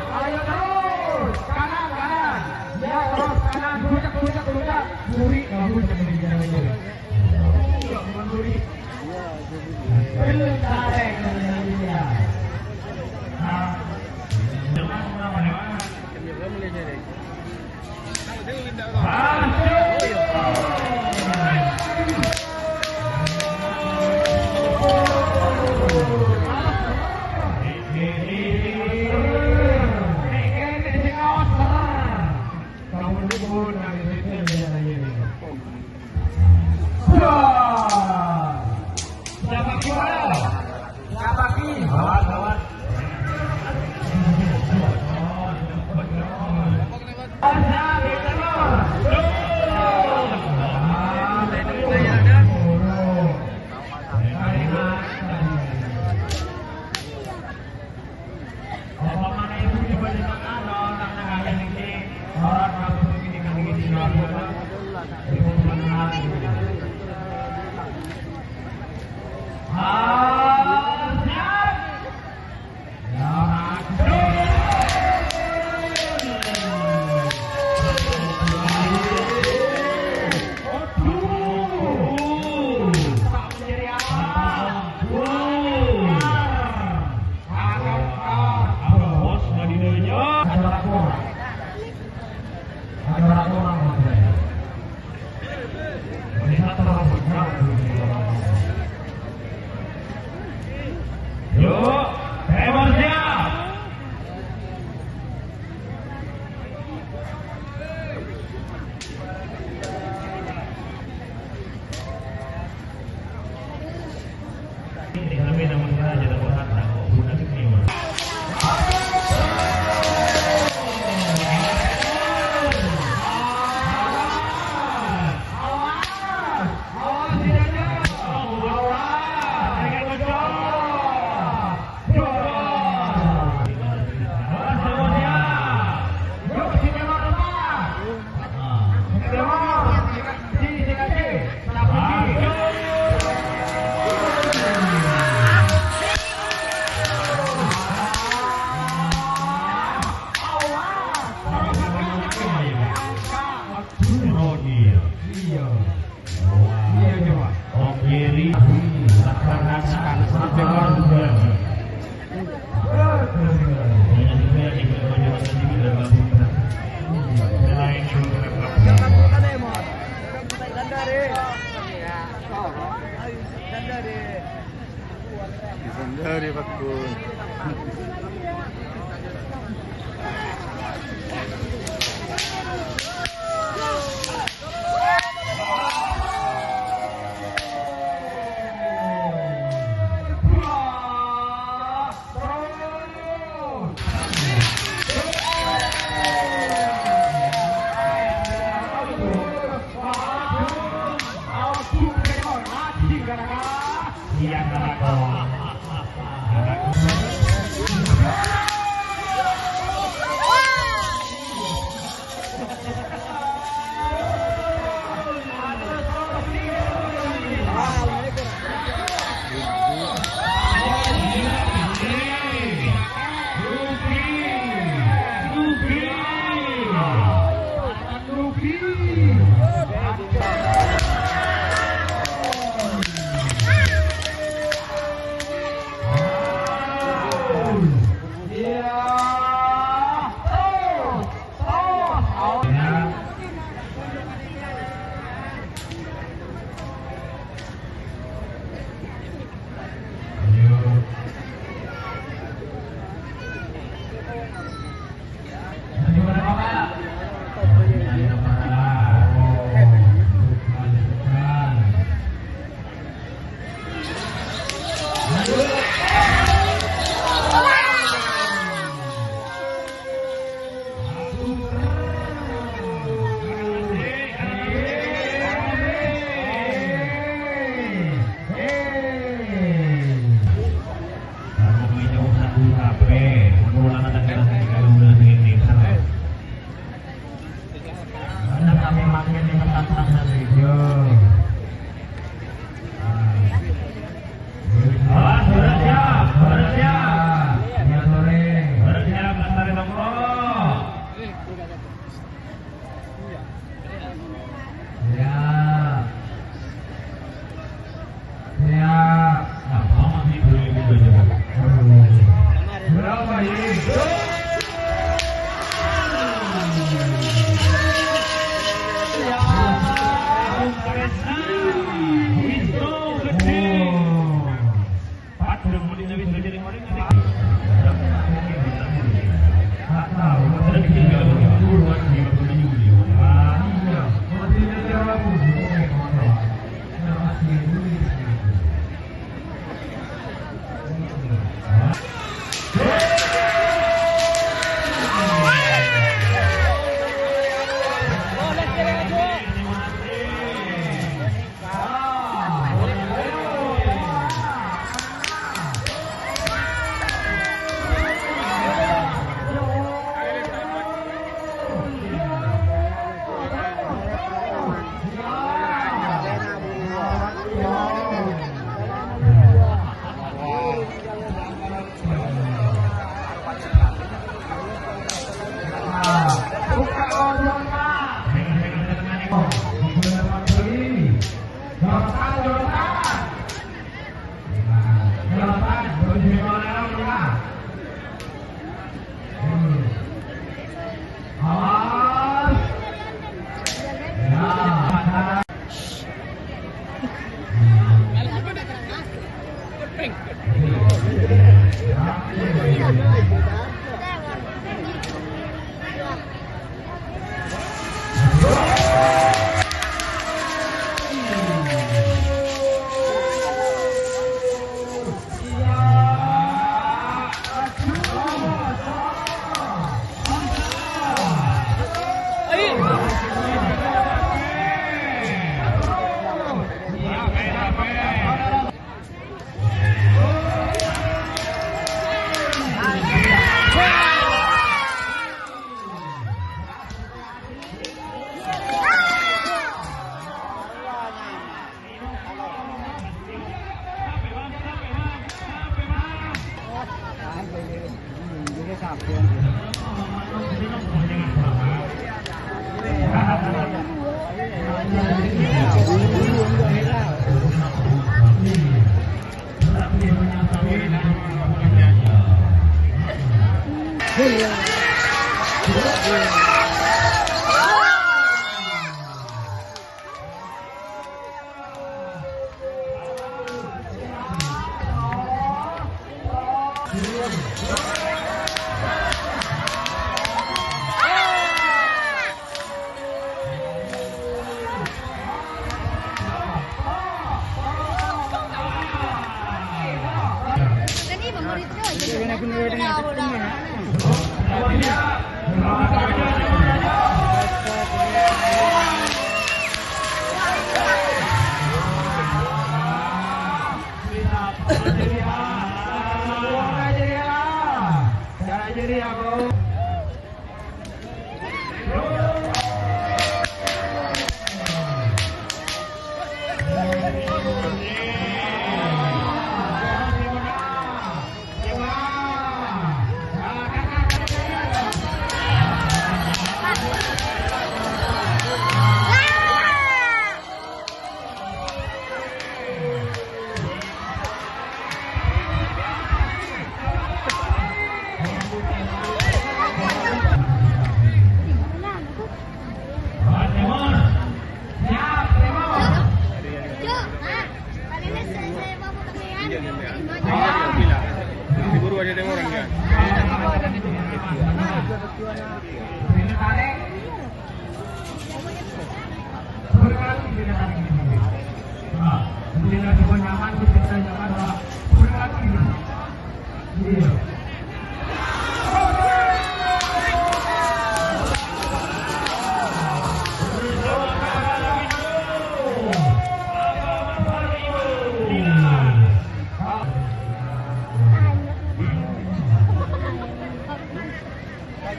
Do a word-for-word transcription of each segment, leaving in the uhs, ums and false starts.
Ayo terus, kanan, kanan. Ya, terus kanan, kerucut, kerucut, kerucut. Buri, kamu jangan di jalan itu. Enggak, bukan buri. Belum tarik, belum tarik. Nah. Jangan kemana-mana. Yuk, timer siap. Dari Pakun. Kabeh, kula ngatakaken kaulâ sing pinter. Ana kami makin ini tantang dan hijau. Awas, sudah siap, sudah siap. Ya, sore. Sudah siap, Lestari Tongko. Ya. Ya. Apa masih boleh dibaca? Berapa ini? Ya. Itu gede.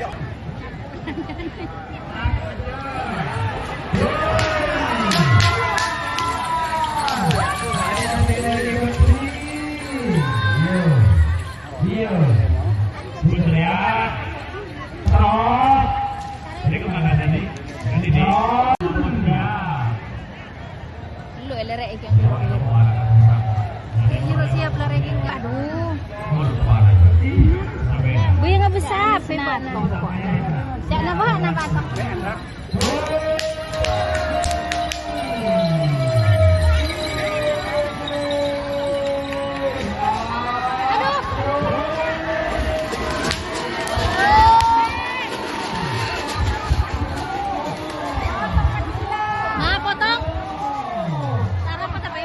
Iya. Terus ya. Terus. Jadi kemana tadi? Kan ini. Lu elerek iki. Iya, siap lah, Rek. Aduh. Gue yang nggak bisa, pepat. Jangan apa, kenapa, Kak? Nah, potong. Cara apa, tapi?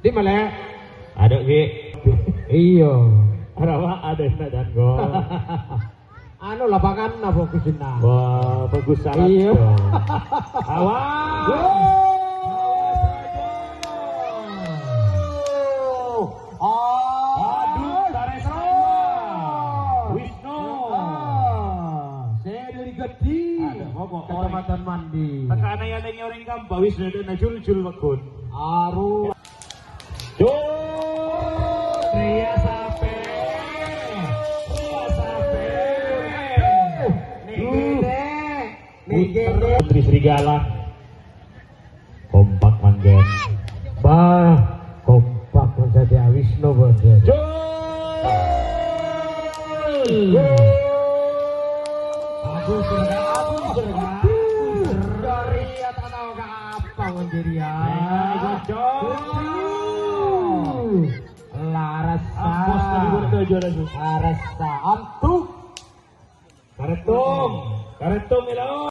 Di mana? Ada, Ki. Iya. Ada apa? Ada yang nak janggo. Anu, lapangan apa khususnya? Wah, bagus salah. Iya. Awas. Awas, awas. Aduh, tarik semua. Wisnu. Ah, saya dari Gedi. Ada apa, Pak? Kecamatan Mandi. Tekanan yang nyoreng kampung, Wisnu itu najul-jul, Pak Gun. Aru. Duh, Ria Sape. Ria Sape. Nih, gini. Nih, gini. Putri Serigala. Kompak manggen. Bah, kompak manggen. Wisnu, Bos. Jol. Aduh, sudah, aduh, sudah. Dari atas tahu ke apa, Bos, ya? Ayo, Jol. Larasa. Ampos tadi buat kerja lagi. Larasa. Antuk. Karetung. Karetung, ya, lo.